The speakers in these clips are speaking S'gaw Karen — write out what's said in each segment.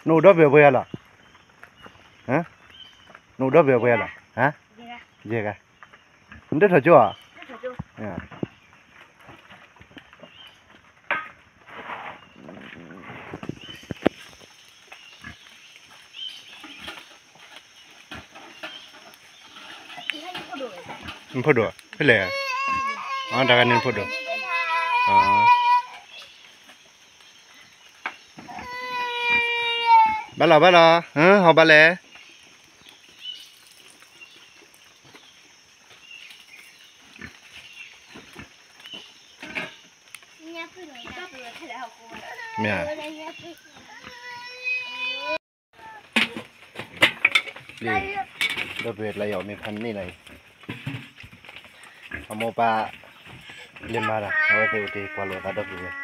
နအိၣ်ဒီပုၢ်ဝဲၢ်ပှဲၤဂၤလီၤ, နအိၣ်ဒီပုၢ်ဝဲၢ်ပှဲၤဂၤလီၤ, ယဲၢ်ဂၤ, နတထီၣ်ကၠိဧါ, နဖိဒိၣ်, ဖဲလဲၣ်, တၢ်ဂၤန့ၣ်နဖိဒိၣ်, ဘၣ်လီၤဘၣ်လီၤ, ဟီၣ်ဘၣ်လဲၣ် မ့ၢ်ဧါ, လံ, ဒီပုၢ်ဝဲၢ်လၢယအီၣ်မ့ၤဖးန့ၣ်လီၤအံၤ, အမိၢ်ပၢ် လဲၤမၤတၢ် အဝဲသ့ၣ်အိၣ်တ့ၢ်ကွၢ်လိာ်သးဒီပုၢ်ဝဲၢ်,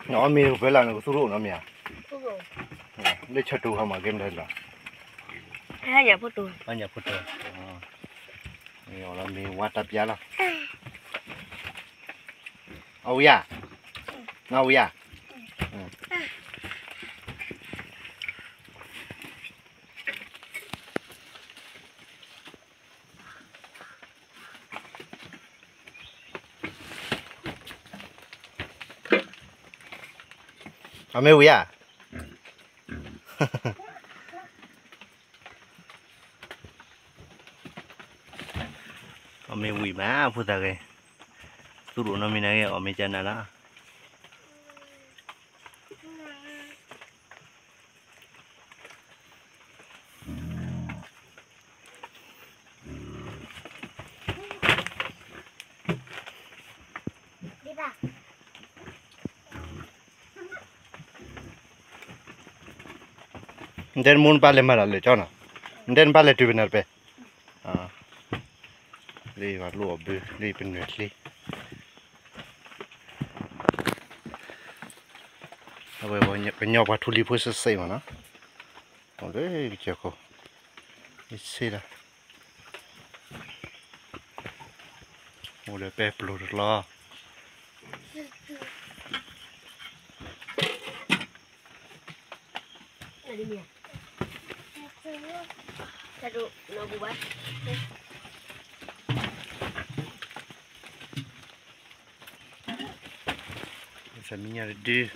နအီၣ်မ့ၤပှဲၤလၢနကသူၣ်တအိၣ်နီတမံၤဧါ, လၢဆၢတူၢ်ခါမးကဲမတၤလီၤ, ညၣ်ဖိတိၢ်, မ့ၢ်အီၣ်လီၤမ့ၤဝါတၢ်ပျါလီၤ, အဝံၤဧါ, နအဝံၤဧါ အီၣ်မ့ၤဝံၤဧါ, အီၣ်မ့ၤဝံၤမးဖိသၣ်ဂ့ၤ, သူၣ်တအိၣ်နီတမံၤန့ၣ်ဂ့ၤ အီၣ်မ့ၤကနၤလီၤ. နတဲနမိၢ်နပၢ်လဲၤမၤတၢ်လၢာ်ကၠီနီၤ, နတဲနပၢ်လဲၤတုၤဖဲနၤတပဲ, လၢယွၤလိၣ်အီၤဘု လၢယပနွဲၢ်ချ့, အဝဲကညီပှၤထူလံၤဖိစ့ၢ်စ့ၢ်မးနီၤ, အိၣ်လၢကစၢၢ်ခိၣ်, ယဆ့လီၤ, အိၣ်ဒီးပဲပျိၢ်တလီၢ် ဆၢမံညီၤတဒု ဘုဒီး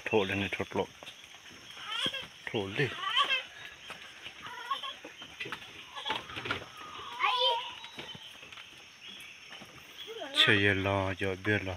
ထိၣ်လၢန့ၣ်ထိၣ်ကျိ, ထိၣ်လံ, ဆၢယဲၢ်လီၤ ယီၤဘၢလီၤ,